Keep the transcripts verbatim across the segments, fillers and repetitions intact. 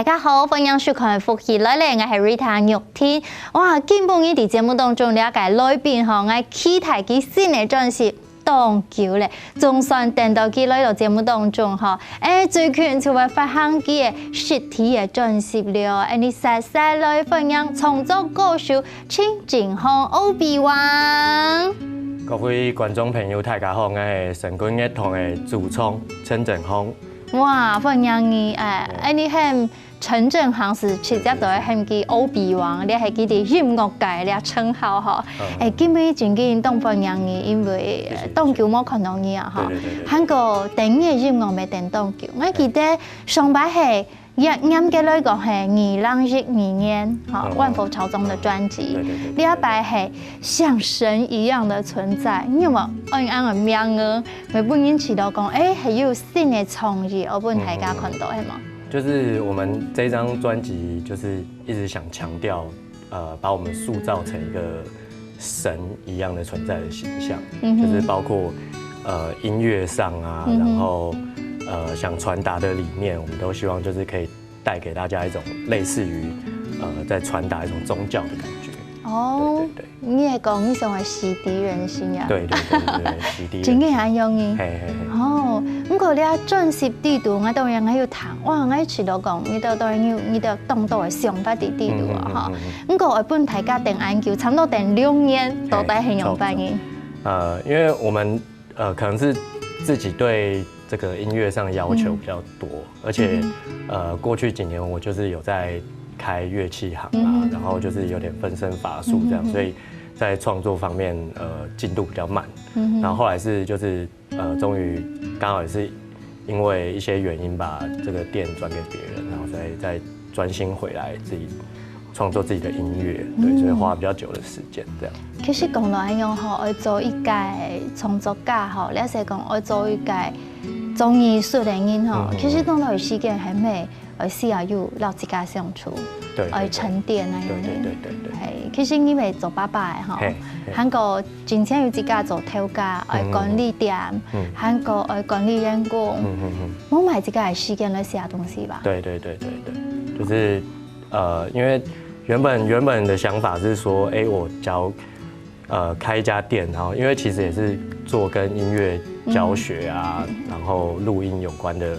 大家好，歡迎收看《福氣來了》，𠊎係Rita玉婷。哇，今晡日在節目當中，這個來賓吼，𠊎期待佢新个專輯當久了，總算等到佢來到節目當中吼。誒，最近就會發行佢个實體个專輯了。誒，𠊎等煞煞來歡迎創作歌手陳振宏，歐比王。各位觀眾朋友，大家好，𠊎係神棍樂團个主唱陳振宏。 哇，歡迎你！誒，誒，你喊陳振宏係直接就會喊佢歐比王，你係佢个音樂界个稱號吼。誒，今晡日真正當歡迎你，因為當久無看到你啊吼。還過等你个音樂乜等當久，𠊎記得上擺係嚴嚴格來講係二零一二年吼，《萬佛朝宗》个專輯，這擺係《像神一樣的存在》，你有無有恁樣个名啊？ 會分人試著講，誒，還有新个創意，愛分大家看到，係無？就是我們這張專輯就是一直想強調，呃，把我們塑造成一個神一樣的存在的形象，就是包括呃音樂上啊，然後呃想傳達的理念，我們都希望就是可以帶給大家一種類似於呃在傳達一種宗教的感覺。哦，對對對。 你係講你想愛洗滌人心啊？對對對對，洗滌人心。真个恁樣呢。嘿嘿嘿。哦，毋過這專輯裡肚，𠊎當然還有聽，哇，𠊎試著講，你兜當然有你兜當多个想法在裡肚啊吼。毋過愛分大家等恁久，差不多等六年，到底係仰般呢？呃，因為我們呃可能是自己對這個音樂上要求比較多，而且呃過去幾年我就是有在開樂器行啊，然後就是有點分身乏術這樣，所以在創作方面呃進度比較慢。然後後來是就是呃終於剛好也是因為一些原因把這個店轉給別人，然後再再專心回來自己創作自己的音樂，對，所以花比較久的時間這樣。其實講到恁樣吼，愛做一個創作家吼，你係講愛做一個做藝術个人吼，其實當多時間還係愛需要有摎自家相處，對，愛沉澱恁樣。對對對對對。嘿，其實你係做爸爸个吼，嘿嘿。還過 真正有自家做頭家，愛管理店，還過愛管理員工，無買自家个時間來寫東西吧？對對對對對，就是呃，因為原本原本的想法是說，哎，我只要呃開一家店，然後因為其實也是做跟音樂教學啊，然後錄音有關的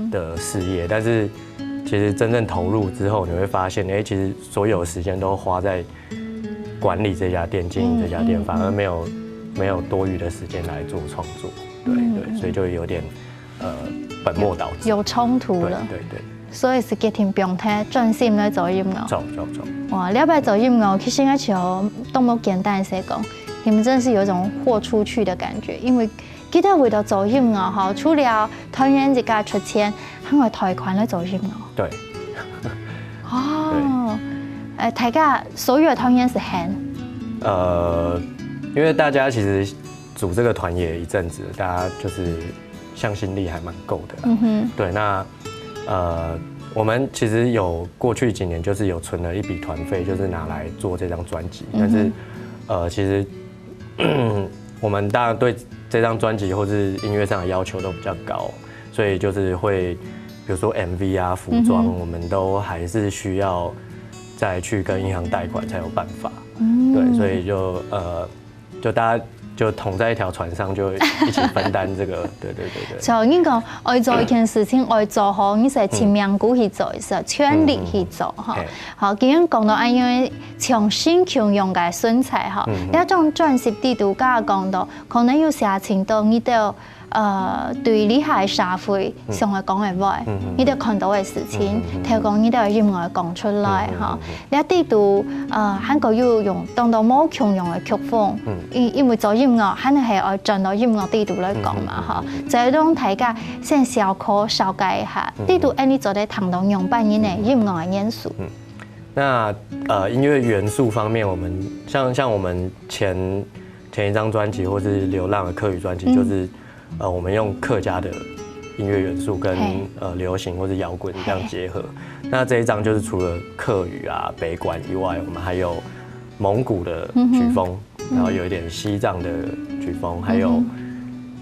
的事業，但是其實真正投入之後，你會發現，哎，其實所有的時間都花在管理這家店、經營這家店，反而沒有沒有多餘的時間來做創作。對對，所以就有點呃本末倒置。有衝突了。對對對。所以係決定放忒，專心來做音樂。做做做。哇，這擺做音樂，其實𠊎想當無簡單，係講，你們真的是有一種豁出去的感覺，因為 記得為了做音樂吼，除了團員自家出錢，還愛貸款來做音樂。對。哦，呃，大家所有个團員係喊。呃，因為大家其實組這個團也一陣子，大家就是向心力還蠻夠的啦。嗯哼。對，那呃，我們其實有過去幾年就是有存了一筆團費，就是拿來做這張專輯，但是呃，其實 我們當然對這張專輯或是音樂上的要求都比較高，所以就是會，比如說M V啊、服裝，我們都還是需要再去跟銀行貸款才有辦法。對，所以就呃，就大家就同在一條船上，就一起分擔這個。對對對對。就應該愛做一件事情，愛做好，你係盡命去做，係全力去做哈。好，今天講到恁樣， 像神共樣个存在吼，這種專輯裡肚，剛剛講到，可能有寫盡到你兜呃對這下个社會想愛講个話，你兜看到个事情，透過你兜个音樂講出來吼。這裡肚呃還過有用當多無共樣个曲風，因因為做音樂，還係愛轉到音樂裡肚來講嘛吼。所以讓大家先小可了解一下，裡肚恁樣做得聽到樣般个音樂个元素。 那呃音樂元素方面，我們像像我們前前一張專輯或是《流浪的客語》專輯，就是呃我們用客家的音樂元素跟呃流行或是搖滾這樣結合。那這一張就是除了客語啊、北管以外，我們還有蒙古的曲風，然後有一點西藏的曲風，還有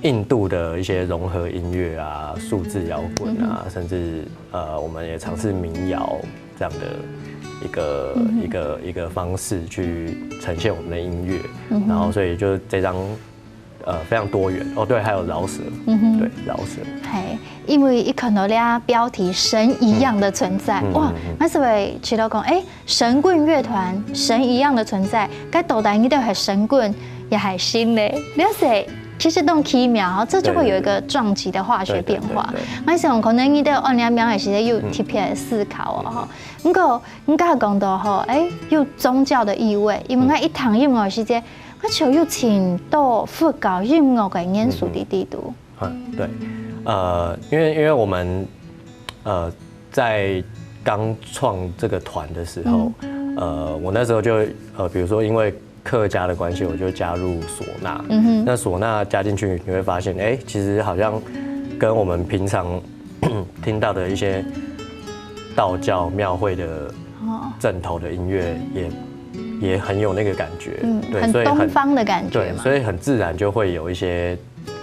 印度的一些融合音乐啊、数字摇滚啊，甚至呃，我们也尝试民谣这样的一个、一个、一个方式去呈现我们的音乐。然后所以就是这张呃非常多元哦，对，还有饶舌，对，饶舌。嘿，因為一看到這標題神一樣的存在，哇，那是會知道講，哎，神棍樂團神一樣的存在，該到底你兜係神棍也係神呢？這係其實當奇妙，這就會有一個撞擊的化學變化。對對對對我想可能你兜按這名也是有特別的思考哦，吼。不過你剛才講到吼，哎，有宗教的意味，因為我一聽音樂時節，我就有聽到佛教音樂的元素在裡肚。嗯，对，呃，因为因为我们呃在刚创这个团的时候，呃，我那时候就呃，比如说因为客家的关系，我就加入唢呐。那唢呐加进去，你会发现，哎，其实好像跟我们平常听到的一些道教庙会的阵头的音乐也也很有那个感觉，嗯，对，很所以东方的感觉对，嘛。所以很自然就会有一些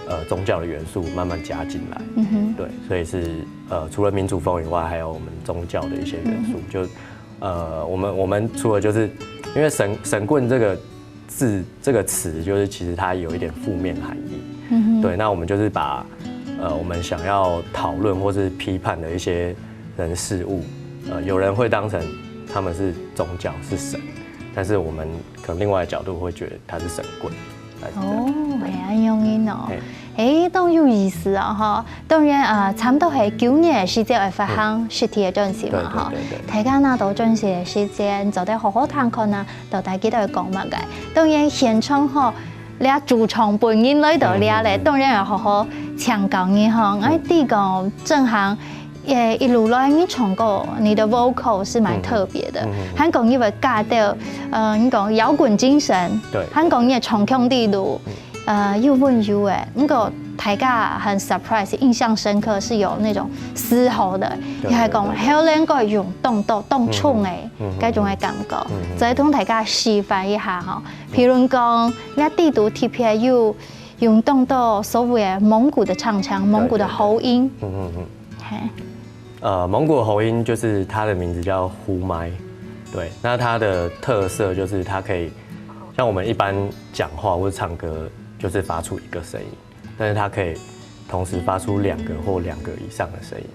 呃宗教的元素慢慢加进来，嗯哼，对，所以是呃除了民族风以外，还有我们宗教的一些元素，就呃我们我们除了就是因为神神棍这个字这个词，就是其实它有一点负面含义，嗯哼，对，那我们就是把呃我们想要讨论或是批判的一些人事物，呃有人会当成他们是宗教是神，但是我们可能另外的角度会觉得他是神棍，大概是这样。哦，係恁樣个哦嘿。誒，當有意思哦，吼！當然，啊，差不多係九月時節會發行實體个專輯嘛，對吼對對。對大家拿到專輯个時間，做得好好聽看啊，到底佢兜講麼个。當然現場吼，這主唱本人來到這咧，當然要好好請教你吼。我知講正行 也一路來你唱歌，你的 vocal 是蠻特別的。還講你會加到，呃，你講搖滾精神，對還講你的唱腔底路，呃，又溫柔誒。不過大家很 surprise，印象深刻是有那種嘶吼的，對你還講對對後來个用當多當重誒，該種个感覺，所以同大家示範一下吼。譬如講，你底肚特別有用當多所謂的蒙古的唱腔，蒙古的喉音。嗯嗯嗯。嘿。呃，蒙古喉音就是它的名字叫呼麦，对，那它的特色就是它可以像我们一般讲话或者唱歌，就是发出一个声音，但是它可以同时发出两个或两个以上的声音。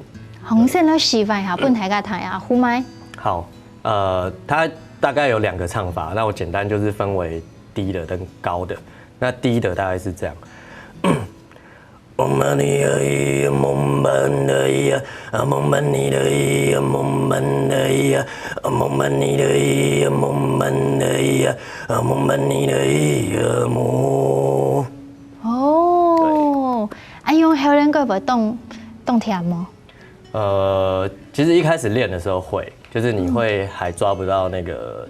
好，先來示範一下，分大家聽一下，呼麥。好，呃，它大概有两个唱法，那我简单就是分为低的跟高的。那低的大概是这样。哦，恁樣喉嗹个會當當甜無？呃，其实一开始练的时候会，就是你会还抓不到那个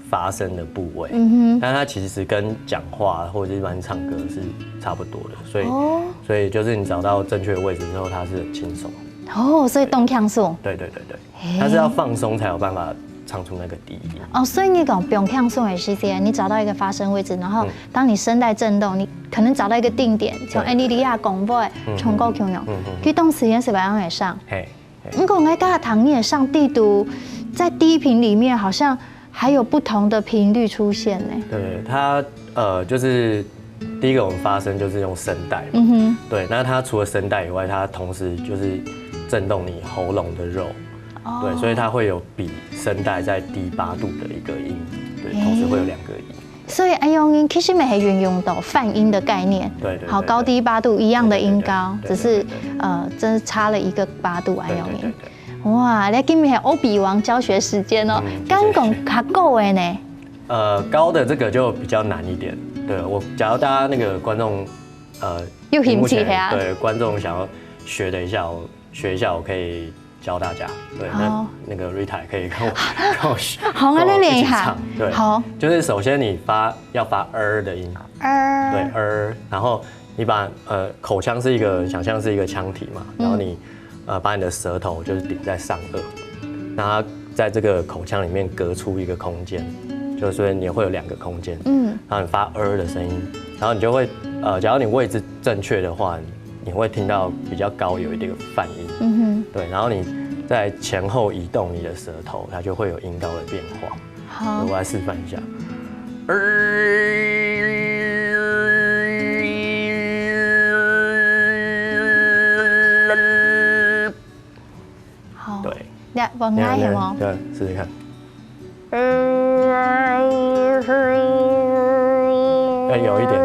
发声的部位，嗯哼，但它其实跟讲话或者是一般唱歌是差不多的，所以、哦所以就是你找到正确的位置之后，它是很轻松。哦，所以當輕鬆。对对对对，它是要放松才有办法唱出那个低音。哦，所以你講放輕鬆的時間，你找到一個發聲位置，然後當你聲帶震動，你可能找到一個定點，像安妮莉亞講過的唱歌共樣，佢當時也是會恁樣會上。嘿，毋過我剛剛聽你的上地圖，在低頻裡面好像還有不同的頻率出現呢。对，它呃就是第一个我们发声就是用声带嘛，嗯哼，对，那它除了声带以外，它同时就是震动你喉咙的肉，哦对，所以它会有比声带再低八度的一个音，对，同时会有两个音。所以恁樣其實也係運用到泛音的概念，对对对好，高低八度一樣的音高，对对对只是呃，真是差了一個八度恁樣。对对对对。哇，你今日係歐比王教學時間哦，嗯敢講較高的呢？呃，高的这个就比较难一点。对，我假如大家那个观众呃有興趣屏幕前係啊对，观众想要学的一下，我学一下，我可以教大家。对，那、好那个 Rita 也可以跟我跟我学，好，我来跟我一起练一下唱。对，好，就是首先你发要发 er 的音，对二， er，然后你把呃口腔是一个想象是一个腔体嘛，然后你呃把你的舌头就是顶在上颚，那它在这个口腔里面隔出一个空间，就是说你会有两个空间，嗯，然后你发 er 的声音，然后你就会呃，假如你位置正确的话，你会听到比较高有一点泛音。嗯哼。对，然后你在前后移动你的舌头，它就会有音高的变化。好。我来示范一下。好。对。你看，我你看，你看，看，试试看。要有一点。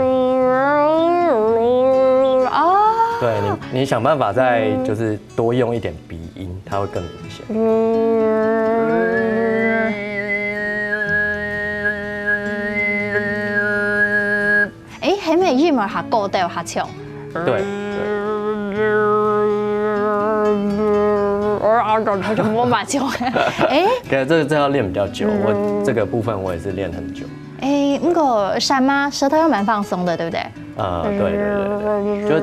哦。对，你，你想办法再就是多用一点鼻音，它会更明显。哎，还没有一模还够的，还强。对，对。啊，全部蛮强。哎，对，这个，这要练比较久，我这个部分我也是练很久。哎，不过山妈舌头又蛮放松的，对不对？呃，对，对，对，对，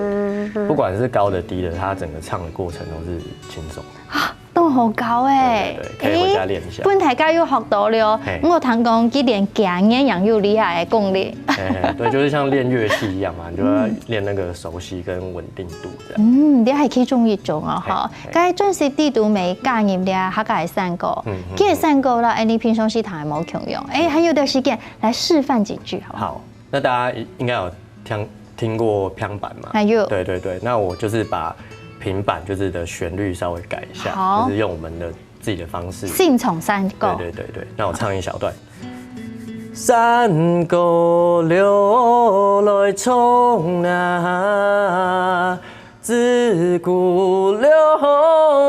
就不管是高的低的，它整个唱的过程都是轻松的。啊，都好高哎。对，对，对，可以回家练一下。哎，本大家又学到了。嘿。我听讲，佢连假音也有厉害的功力。嘿，嘿，对，就是像练乐器一样嘛，你就要练那个熟悉跟稳定度这样。嗯，你还可以中一种哦，嘿，哈。嘿。该专辑里肚没加入了客家山歌，嗯，嗯，其实山歌啦，哎，你平常时弹还蛮强用，哎，还有点时间来示范几句，好不好？好，那大家应该有听，听过平板嘛？哎有。对，对，对，那我就是把平板就是的旋律稍微改一下，好。就是用我们的自己的方式。先唱山歌。对，对，对，对，那我唱一小段。山歌流来唱啊，自古流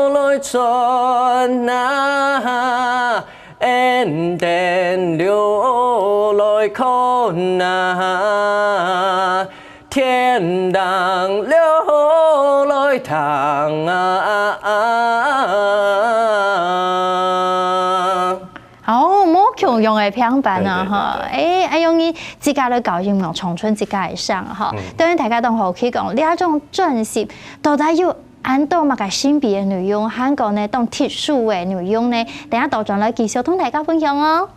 来传啊， 恩典流来看啊，天堂流来听啊。好，無共樣个平板啊，對，對，對，哈。對。哎，哎，用你自家个高音樂唱出自家个聲，哈。嗯。當然大家都好奇講，這種專輯到底有 恁多麼个神祕个內容，還過呢，當特殊个內容呢，等下倒轉來繼續同大家分享哦。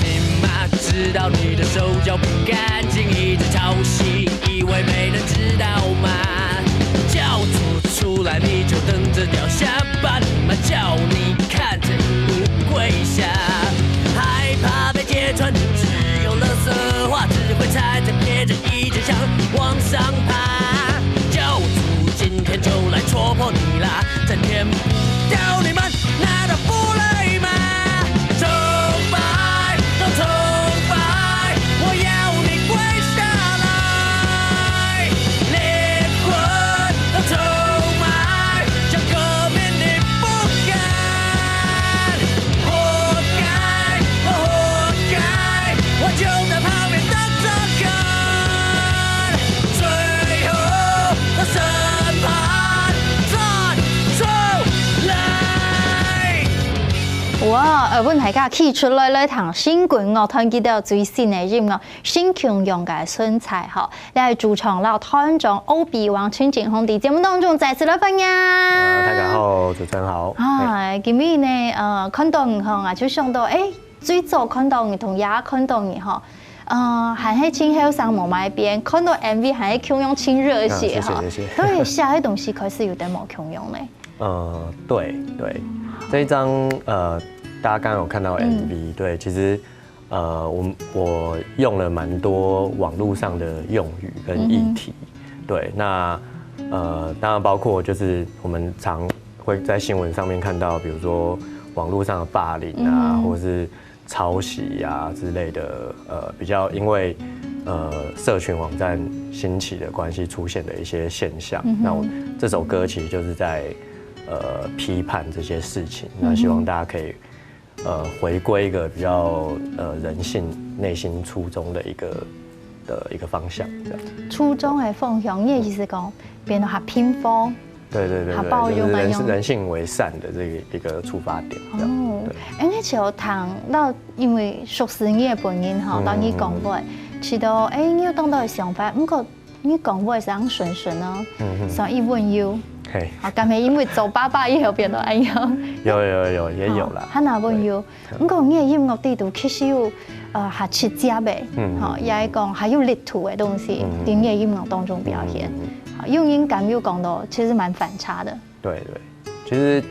明明知道你的手脚不干净，一直吵醒，以为没人知道吗？叫出出来，你就等着掉下巴，你妈叫你看着你跪下，害怕被揭穿，只有垃圾话，只会踩在别人一脚想往上爬。教主今天就来戳破你啦，整天不屌你们，难道不累吗？崇拜，都崇拜，我要你跪下来。灵魂都出卖，这个命你不甘。活该，我活该，我就在旁边等着看。最后的审判站出来。哇，呃，分大家企出來，來聽新滾樂團佢兜最新个音樂，新共樣个存在吼。 這係主唱摎團長歐比王陳景宏在節目當中再次來歡迎。呃，大家好，主持人好。啊，今日呢，呃，看到你吼，啊，就想到，誒，最早看到你同也看到你吼，呃，還係盡後生無買邊，看到M V還係共樣盡熱血哈。啊，謝謝，謝謝。對，寫个東西開始有點無共樣呢。呃，對，對，這一張，呃，大家剛剛有看到M V，嗯。對，其實 呃，我，我用了蠻多網路上的用語跟議題。嗯哼。對，那，呃，當然包括就是我們常会在新闻上面看到，比如说网络上的霸凌啊，或是抄袭啊之类的，呃，比较因为呃社群网站兴起的关系出现的一些现象。那我这首歌其实就是在呃批判这些事情，那希望大家可以呃回归一个比较呃人性内心初衷的一个的一个方向，这样。初衷的方向，你的意思讲，变到較平和，对对对对，好包容就是人啊，用人性为善的这个一个出发点，这样。哦对，哎，你就谈到，因为熟识你个本人吼，到你讲话，知道，哎，你有当多的想法，不过你讲话是恁顺顺哦，所以温柔。嘿，啊，敢系因为做爸爸以后变到恁样？有有有也有啦，还那温柔。不过你的音乐底肚其实有呃还直接的，嗯吼，也系讲还有力度的东西，在你的音乐当中表现。好，用音感有讲到，其实蛮反差的。对对，其实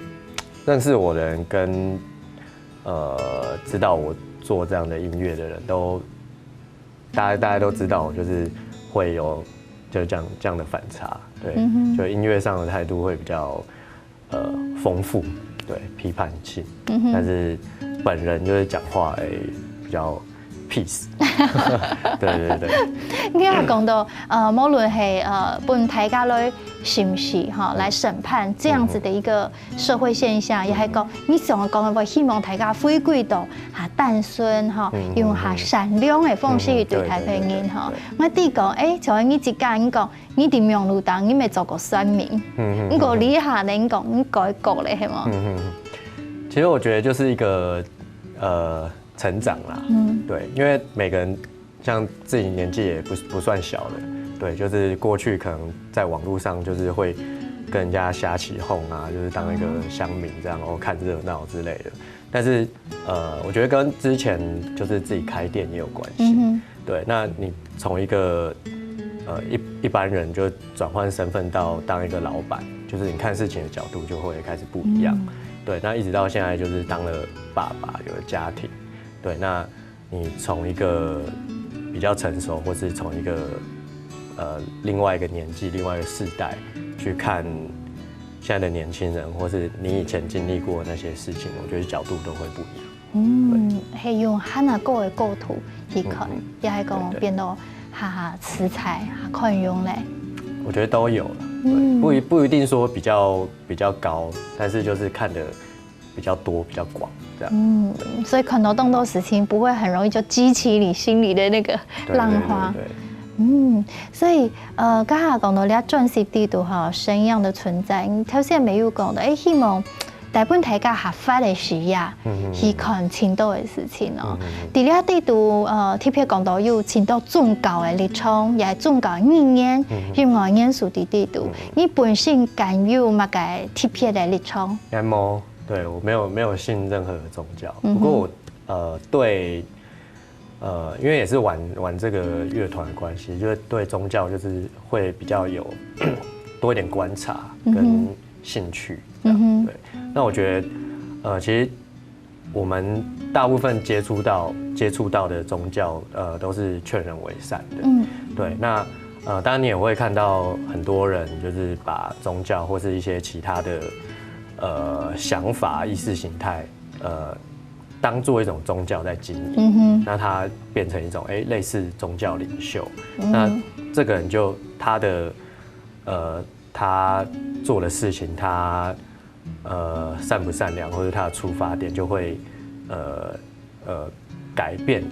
认识我的人跟呃知道我做这样的音乐的人都，大家大家都知道我就是会有就是这样这样的反差，对，就音乐上的态度会比较呃丰富，对，批判性，但是本人就是讲话诶比较 peace，对对对。你有讲到，呃，无论系呃分大家来审视哈，来审判这样子的一个社会现象，也系讲你想要讲个话，希望大家回归到哈单纯哈，用哈善良的方式去对待别人哈。我知讲，哎，像你自家你讲，你在网路当，你没做过酸民，嗯不过你下能讲，你改过了，系吗？嗯嗯，其实我觉得就是一个呃成长啦，嗯，对，因为每个人像自己年纪也不不算小了，对，就是过去可能在网络上就是会跟人家瞎起哄啊，就是当一个乡民这样，哦，看热闹之类的。但是呃，我觉得跟之前就是自己开店也有关系。嗯哼，对，那你从一个呃一一般人就转换身份到当一个老板，就是你看事情的角度就会开始不一样。对，那一直到现在就是当了爸爸，有了家庭。对，那你从一个比较成熟，或是从一个呃另外一个年纪、另外一个世代去看现在的年轻人，或是你以前经历过的那些事情，我觉得角度都会不一样。嗯，系用哈那个的角度去看，嗯也系讲对对变到哈哈实在哈宽容嘞。我觉得都有了，对，嗯不一不一定说比较比较高，但是就是看的比较多、比较广这样。嗯，所以看到当多事情，不会很容易就激起你心里的那个对浪花。对对对嗯，所以呃，刚才讲到你专辑里头哈，神一样的存在，你头先没有讲的，哎，希望带分大家合法的时呀，嗯嗯去看青岛的事情哦。嗯嗯在这里头呃，特别讲到有青岛宗教的立场，也宗教意念，嗯音乐元素在里头。你本身敢有么个特别的立场？应该没，对，我没有没有信任何的宗教，嗯哼不过我呃对呃，因为也是玩玩这个乐团的关系，就是对宗教就是会比较有多一点观察跟兴趣这样。嗯哼对，那我觉得呃，其实我们大部分接触到接触到的宗教呃都是劝人为善的。嗯对，那呃，当然你也会看到很多人就是把宗教或是一些其他的呃想法、意识形态呃当做一种宗教在经营。嗯哼那他变成一种哎类似宗教领袖，那这个人就他的呃他做的事情，他呃善不善良，或者他的出发点就会呃呃改变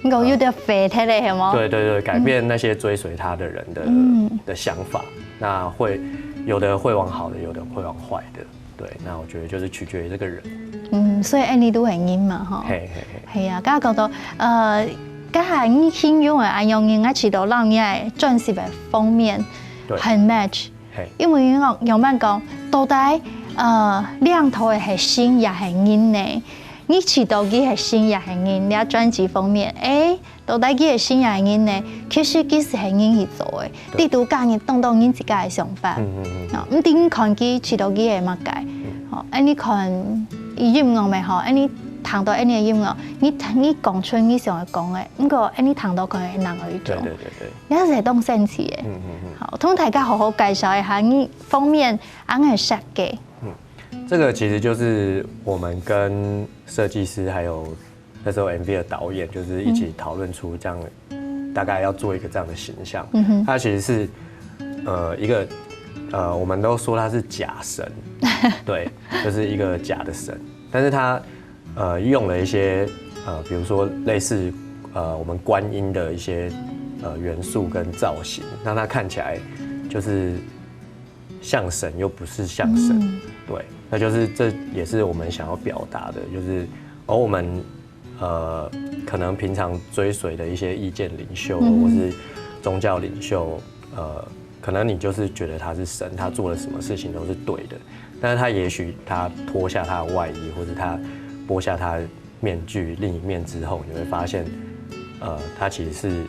我有点肥忒了，系吗？对对对，改变那些追随他的人的、嗯的想法。那会有的会往好的，有的会往坏的。对，那我觉得就是取决于这个人。嗯，所以安妮都很阴嘛，哈。嘿嘿嘿，系啊，刚刚讲到，呃，刚才你形容的安样人，我知道让你的专辑的封面对很 match，嘿，因为我仰般讲，到底呃，两头的核心也系人呢？你知道佢系人也系人，你专辑封面，诶，到底佢系人也系人呢？其实佢是系人去做的，对你都加入当多人自家的想法。嗯嗯嗯，啊，毋定看佢知道佢系么个。哦，安尼看伊音樂咪好，安尼聽到安尼个音樂，你你講出你想要講个，毋過安尼聽到可能會難而对做。对对对，你還係當生趣个。嗯嗯嗯。好，同大家好好介紹一下，你封面恁个設計。嗯，这个其实就是我们跟设计师还有那时候 M V 的导演，就是一起讨论出这样，大概要做一个这样的形象。嗯哼。它其实是呃一个呃，我们都说它是假神，对，就是一个假的神，但是它呃用了一些呃，比如说类似呃我们观音的一些呃元素跟造型，让它看起来就是像神又不是像神，嗯。对，那就是这也是我们想要表达的，就是而我们呃可能平常追随的一些意见领袖，嗯哼。或是宗教领袖，呃，可能你就是觉得他是神，他做了什么事情都是对的，但是他也许他脱下他的外衣，或者他剥下他面具另一面之后，你会发现，呃，他其实是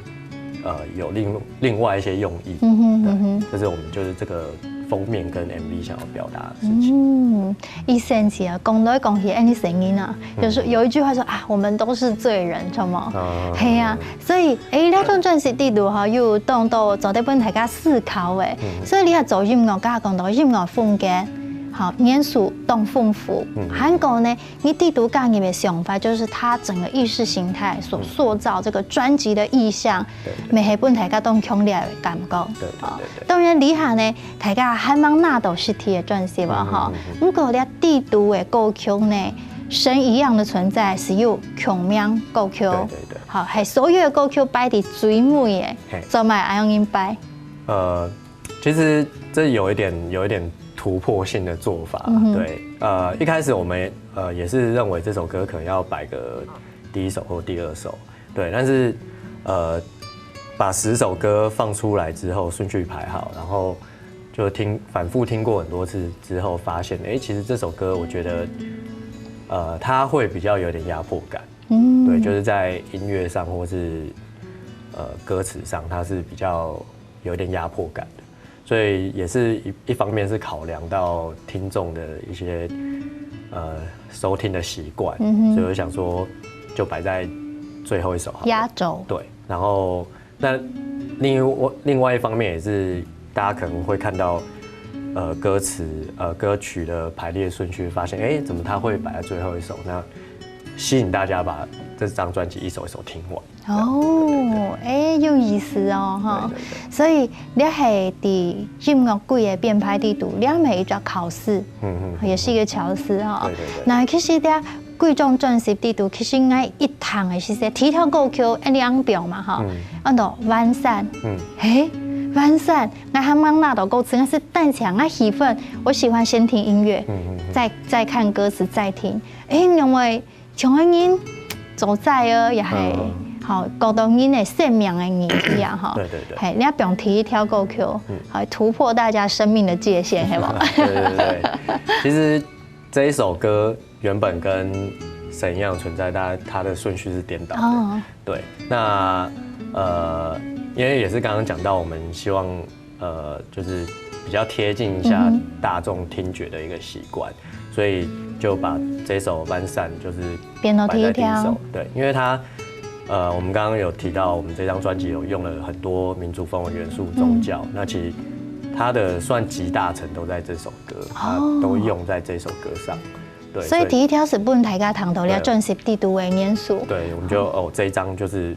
呃有另另外一些用意。嗯哼，对，嗯哼。这是我们就是这个封面跟 M V 想要表达的事情。嗯，一生气啊，讲来讲去，哎，你声音啊，就是有一句话说啊，我们都是罪人，知道吗？啊。嘿啊，所以，哎，这张专辑里头哈，有当多做得分大家思考诶，所以你也做音乐家，讲到音乐风格，好，元素当丰富，嗯。还有呢， 你底肚个人的想法，就是他整个意识形态所塑造这个专辑的意象，对，对。乜係分大家當強烈的感覺。对，对，对，对。当然，這下呢，大家還吂拿到實體的專輯啊，哈。嗯，嗯，嗯，嗯。不過，這底肚的歌曲呢，神一樣的存在，係有共鳴歌曲。对，对，对。好，係所有的歌曲擺在最尾的，嘿。做麼个恁樣擺？呃， 其实这有一点有一点突破性的做法，嗯哼。对，呃，一开始我们呃也是认为这首歌可能要摆个第一首或第二首，对，但是呃把十首歌放出来之后顺序排好，然后就听反复听过很多次之后，发现哎，其实这首歌我觉得呃它会比较有点压迫感，嗯。对，就是在音乐上或是呃歌词上，它是比较有点压迫感的。 所以也是一一方面是考量到听众的一些呃收听的习惯，嗯哼。所以我想说就摆在最后一首好了。压轴。对，然后那另外另外一方面也是大家可能会看到呃歌词呃歌曲的排列顺序，发现哎怎么它会摆在最后一首？那吸引大家把这张专辑一首一首听完。 哦，哎，有意思哦，哈。对，对，对。所以這係在音樂季个編排底肚，這乜係一隻巧思，嗯，嗯，嗯。也是一個巧思哈。对，对，对。那其實這幾張專輯底肚，其實𠊎一聽个時節，第一條歌曲，哎，你恁樣嘛，哈。嗯。安到萬山。嗯。嘿，萬山，𠊎還吂拿到歌詞，𠊎係單淨，𠊎喜歡，我喜歡先聽音樂，嗯，嗯，嗯。再再看歌詞，再聽。哎，因為 像个人做仔哦，也係，嗯。吼，過到人个生命个年紀啊，吼。对，对，对。嘿，你愛放第一條歌曲，嗯。好，突破大家生命的界限，係無？对，对，对。其实这一首歌原本跟《神一样的存在》，它它的顺序是颠倒的。哦。对，那呃，因为也是刚刚讲到，我们希望 呃，就是比较贴近一下嗯哼。大众听觉的一个习惯，所以就把这首《万山》就是变到第一条。摆在第一首。对，因为它，呃，我们刚刚有提到，我们这张专辑有用了很多民族风的元素、宗教，嗯。那其实它的算集大成都在这首歌，它哦。都用在这首歌上。对，所以所以第一条係分大家聽到了对。专辑底肚个元素。对，我们就哦，这一张就是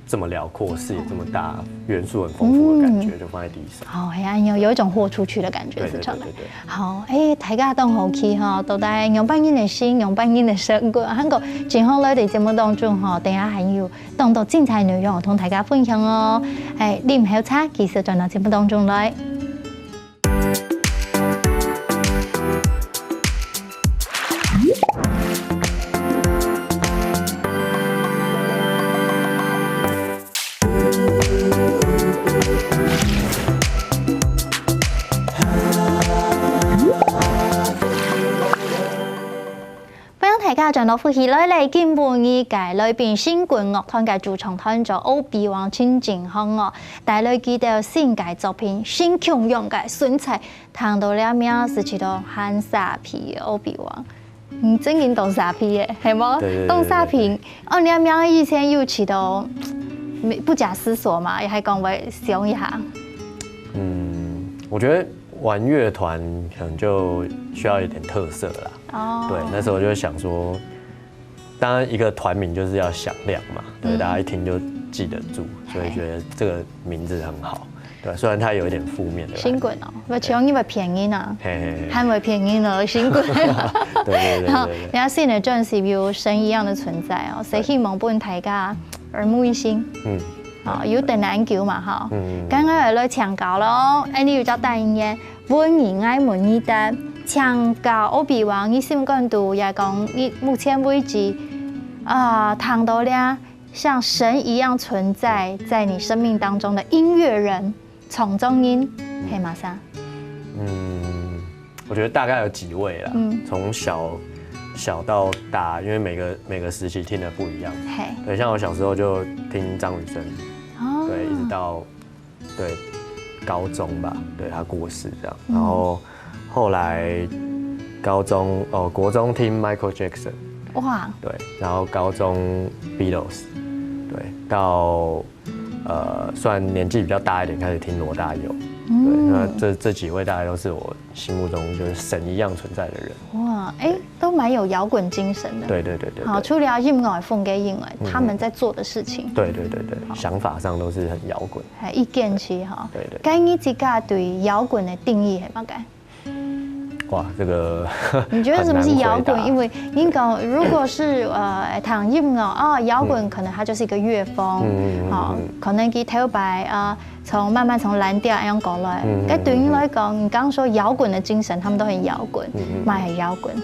这么辽阔，视野这么大，元素很丰富的感觉，嗯。就放在第一首。好，很安有有一种豁出去的感觉，对，是唱的。对，对，对，对。好，哎，大家都好奇哈，到底仰般人个心，仰般人个生活，還過今後來的节目当中哈，等下還有當多精彩内容同大家分享哦。哎，啉口茶，繼續轉到节目当中来。 欢迎大家轉到福氣來了，今晡日个來賓，新滾樂團个主唱團長歐比旺親近行哦，帶來佢兜新个作品，新共樣个身材，聽到這名就知道還沙皮个歐比旺。嗯，真經當沙皮个，係無？对，对，对，当沙皮，对，对。哦，這名以前有試到，不假思索嘛，也還講會想一下。嗯，我觉得玩乐团可能就需要一点特色啦。哦，对，那时候就想说，当然一个团名就是要响亮嘛，对，嗯，大家一听就记得住，所以觉得这个名字很好。对，虽然它有一点负面的。新滚哦，不，请问你会骗人啊？嘿嘿嘿。还会骗人哦，新滚。对对对对对。好，人家新的专辑有《神一样的存在》哦，所以希望分大家耳目一新。嗯。 哦，有等恁久嘛吼。嗯。刚刚有來請教咯，哎，你有隻大音乐，問你愛問你的，請教歐比王，你心肝肚也講，你目前為止，啊，聽到了像神一樣存在在你生命當中的音樂人、創作人，係麼儕？嗯，我觉得大概有几位啦，嗯，从小小到大，因为每个每个时期听的不一样。嘿，对，像我小时候就听张雨生，哦，对，一直到对高中吧，对他过世这样，然后后来高中哦，国中听 Michael Jackson，哇，对，然后高中 Beatles，对，到呃算年纪比较大一点开始听罗大佑，对，那这这几位大概都是我心目中就是神一样存在的人。哇，哎，都蛮有摇滚精神的。对对对对。好，除了音乐风格以外，他们在做的事情，对对对对，想法上都是很摇滚。还一见期哈。对对。该你自家对摇滚的定义系么个？哇，这个你觉得什么是摇滚？因为你讲，如果是呃，弹音乐哦，摇滚可能它就是一个乐风，嗯嗯嗯，哦，可能佢头擺啊，从慢慢从蓝调那样过来。嗯嗯，该对你来讲，你刚刚说摇滚的精神，他们都很摇滚，嗯嗯，蛮很摇滚。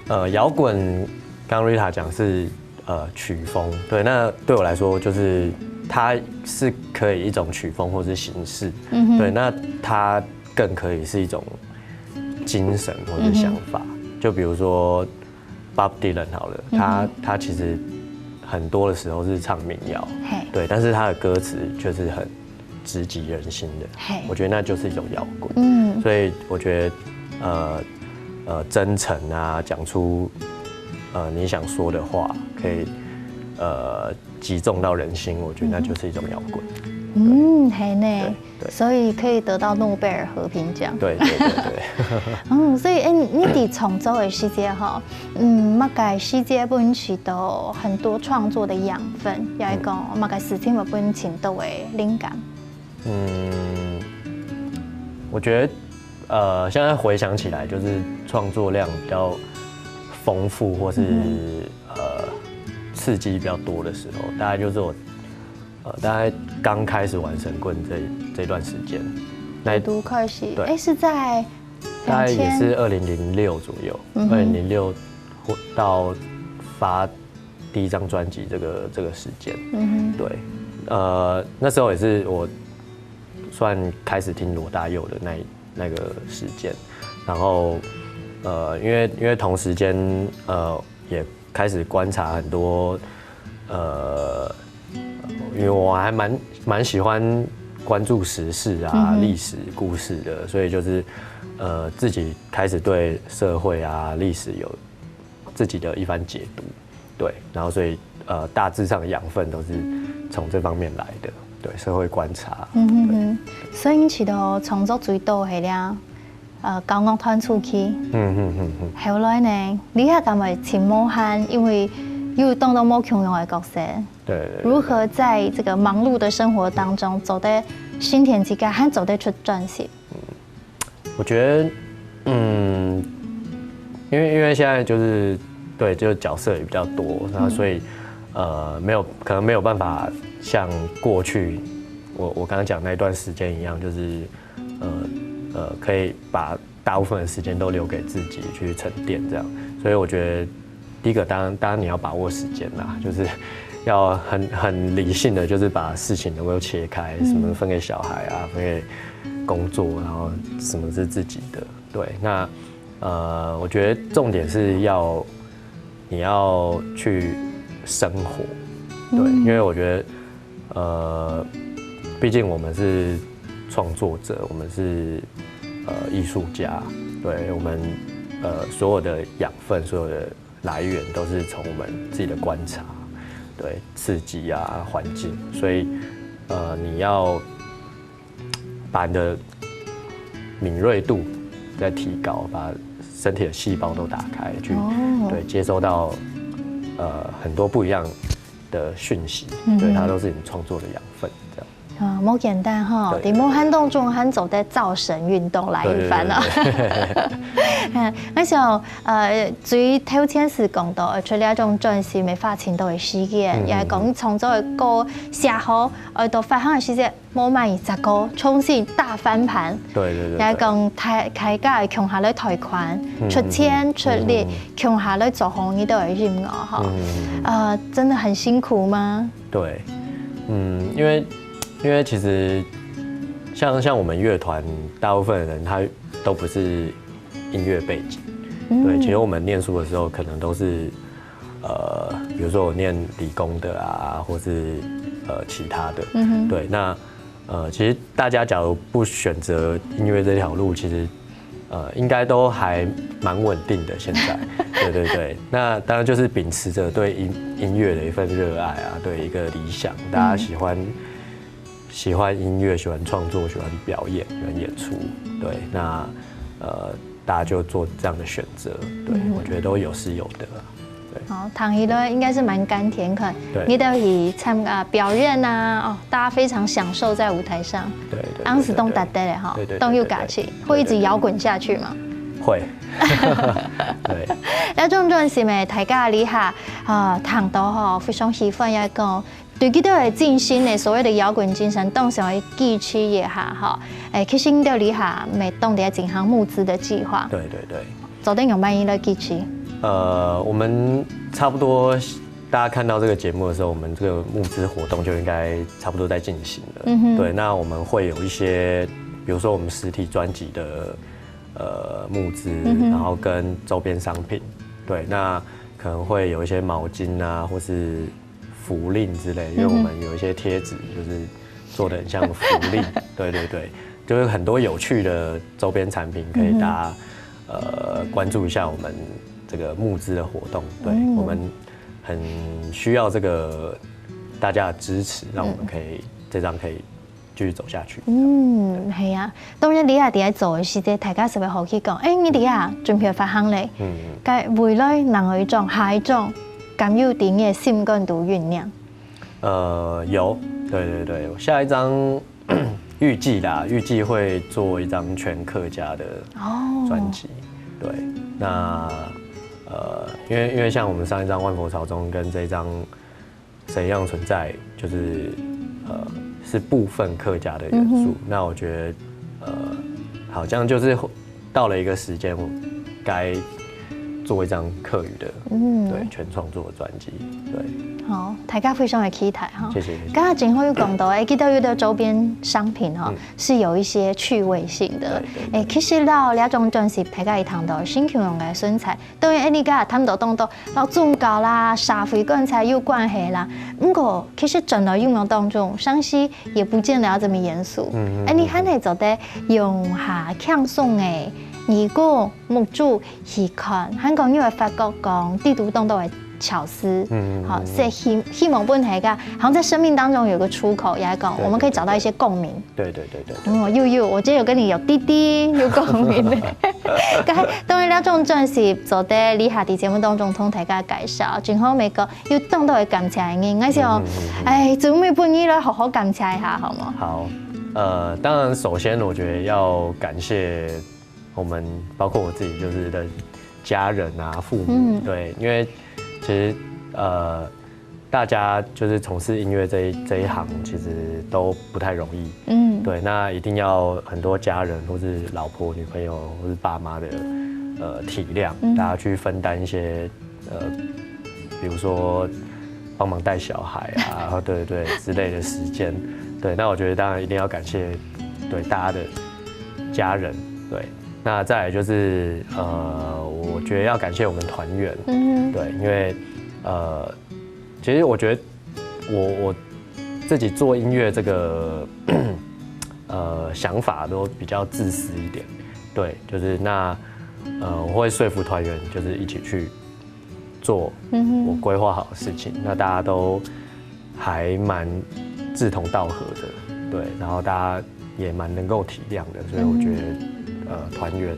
呃，摇滚，刚刚 Rita 讲是呃曲风，对，那对我来说就是它是可以一种曲风或是形式，嗯哼，对，那它更可以是一种精神或是想法，就比如说 Bob Dylan 好了，他他其实很多的时候是唱民谣，嘿，对，但是他的歌词却是很直击人心的，嘿，我觉得那就是一种摇滚。嗯，所以我觉得呃呃真诚啊，讲出呃你想说的话，可以呃击中到人心，我觉得那就是一种摇滚。嗯，嘿呢。对，所以可以得到诺贝尔和平奖。对对对对。嗯，所以，哎，你你在创作的时节吼，嗯，么个时节分你得到很多创作的养分，也讲么个事情会分你得到的灵感？嗯，我觉得，呃，现在回想起来，就是创作量比较丰富，或是、嗯、呃刺激比较多的时候，大概就是我呃，大概刚开始玩神棍这这段时间，那都开始，对，哎，是在大概也是二零零六左右，二零零六或到发第一张专辑这个这个时间，嗯哼，对，呃，那时候也是我算开始听罗大佑的那一那个时间，然后呃，因为因为同时间呃也开始观察很多呃，因为我还蛮蛮喜欢关注时事啊、历史故事的，所以就是呃自己开始对社会啊、历史有自己的一番解读，对，然后所以呃大致上的养分都是从这方面来的，对，社会观察。嗯哼哼，所以你其实创作最多系了，呃，交乐团出去。嗯哼哼哼。后来呢，你还敢会请无限，因为又当到无共样的角色。对对对。如何在这个忙碌的生活当中，走得新田之家，还走得出专辑？我觉得，嗯，因为因为现在就是对，就是角色也比较多，然后所以、呃没有可能没有办法像过去我我刚刚讲那一段时间一样，就是呃呃可以把大部分的时间都留给自己去沉淀这样，所以我觉得第一个，当然，当然你要把握时间啦，就是要很很理性的，就是把事情能够切开，什么分给小孩啊，分给工作，然后什么是自己的。对，那呃，我觉得重点是要你要去生活，对，因为我觉得呃，毕竟我们是创作者，我们是呃艺术家，对，我们呃所有的养分，所有的来源都是从我们自己的观察，对，刺激啊，环境，所以呃你要把你的敏锐度在提高，把身体的细胞都打开，去、哦对接收到呃很多不一样的讯息，嗯哼对，它都是你创作的养分，这样。啊，無簡單哈，對對對題目還當中還做得造神運動來一番啊。對對對對對。嗯，那像呃，至於頭前是講到，呃，除了這種專心的發展到的時間，嗯也講創作的歌寫好，呃，到發行的時間，無滿意再過重新大翻盤。对对对，也講大大家共下來推廣，出錢出力，共下來做好你的音樂哈。呃，真的很辛苦嗎？对，嗯，因为因为其实像像我们乐团，大部分的人他都不是音乐背景，对，其实我们念书的时候可能都是呃，比如说我念理工的啊，或是呃其他的，对，那呃，其实大家假如不选择音乐这条路，其实呃应该都还蛮稳定的。现在，对对对，那当然就是秉持着对音音乐的一份热爱啊，对一个理想，大家喜欢喜欢音乐，喜欢创作，喜欢表演，喜欢演出，对，那呃大家就做这样的选择，对我觉得都有是有的。好，聽起來應該是蠻甘甜，可能你都去參加表演啊，哦，大家非常享受在舞台上，对对，當時當得得的哈，对对，當有感情，会一直摇滚下去吗？会，对，那種種是咩？大家這下啊，聽到吼，非常喜歡也講，對佢兜个精神呢，所謂的搖滾精神，當想要支持一下哈。哎，其實你兜這下乜當在進行募資的計劃，对对对。做得用麼个來支持？呃，我们差不多大家看到这个节目的时候，我们这个募资活动就应该差不多在进行了。嗯对，那我们会有一些，比如说我们实体专辑的呃募资，然后跟周边商品，对，那可能会有一些毛巾啊，或是福令之类，因为我们有一些贴纸，就是做的很像福令，对对对，就是很多有趣的周边产品可以大家呃关注一下我们这个募资的活动，对我们很需要这个大家的支持，让我们可以这张可以继续走下去。嗯，係啊，當然你也在做个時節，大家係會好奇講，哎，你這下準備發行咧，該未來另外一張、下一張，敢有在你个心肝肚醞釀？呃，有，对对对，下一张预计啦，预计会做一张全客家的专辑。对，那呃，因为因为像我们上一张《万佛朝宗》跟这一张《神一样存在》，就是呃是部分客家的元素。那我觉得呃，好像就是到了一个时间，我该做一张客语的，嗯，对，全创作的专辑，对。好，大家非常的期待哈。谢谢谢谢。剛剛正好有講到，哎，記得有的周邊商品哈，是有一些趣味性的。对对哎，其實到這張專輯，大家一聽到新球用个身材，當然，哎，你剛剛談到當多，摎宗教啦、社會觀察有關係啦。不過，其實轉到音樂當中，相信也不見得要這麼嚴肅。嗯嗯。哎，你還係做得用下輕鬆个耳公目珠去看，還講你會發覺講，地圖當中个巧思，嗯嗯，好，所以希希望分大家，好像在生命當中有个出口，也講我们可以找到一些共鸣。对对对对。哦，有有，我今天有跟你有滴滴有共鸣的。該當然，這種專輯做得這下在節目當中同大家介紹，正好每個有當多个感謝个人，而且哦，哎，最尾分你來好好感謝一下，好嗎？好，呃，当然，首先我觉得要感谢我们，包括我自己，就是的家人啊、父母，对，因为其实呃，大家就是从事音乐这一这一行，其实都不太容易。嗯，对，那一定要很多家人或是老婆、女朋友或是爸妈的呃体谅，大家去分担一些呃，比如说帮忙带小孩啊，对对之类的时间。对，那我觉得当然一定要感谢对大家的家人，对。那再来就是呃，我觉得要感谢我们团员，嗯，对，因为呃，其实我觉得我我自己做音乐这个呃想法都比较自私一点，对，就是那呃我会说服团员，就是一起去做我规划好的事情，那大家都还蛮志同道合的，对，然后大家也蛮能够体谅的，所以我觉得呃团员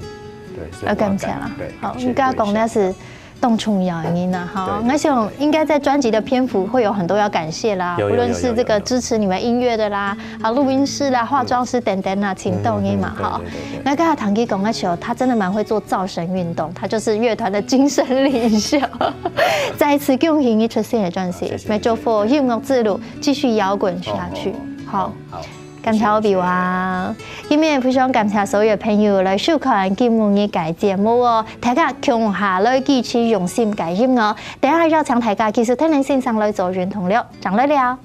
对是要感谢啦。对，好，感谢你刚刚讲那是当重要的人呐，哈，对我想应该在专辑的篇幅会有很多要感谢啦，有有无论是这个有有有支持你们音乐的啦，啊，录音室啦、化妆师等等啦，请动音嘛，嗯哈。对对对对那刚才唐吉讲的时候，他真的蛮会做造神运动，他就是乐团的精神领袖。再一次恭喜你出新的专辑谢谢，Major Four 音乐之路继续摇滚下去，哦好。好，感谢比王。今日非常感谢所有朋友来收看今晡日个节目哦，大家共下來支持用心个音樂。等下邀請大家繼續聽林先生來做運動了，正來尞。